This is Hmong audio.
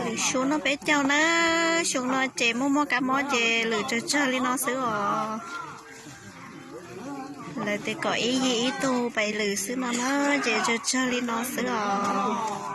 Lwm xyoo no peb caug na, xyoo no ces muaj muaj kab mob ces lwm tsawg tsawg li no xwb os. Lawv tias kom ib yig ib tug pais lwm xwb no na, ces tsawg tsawg li no xwb os.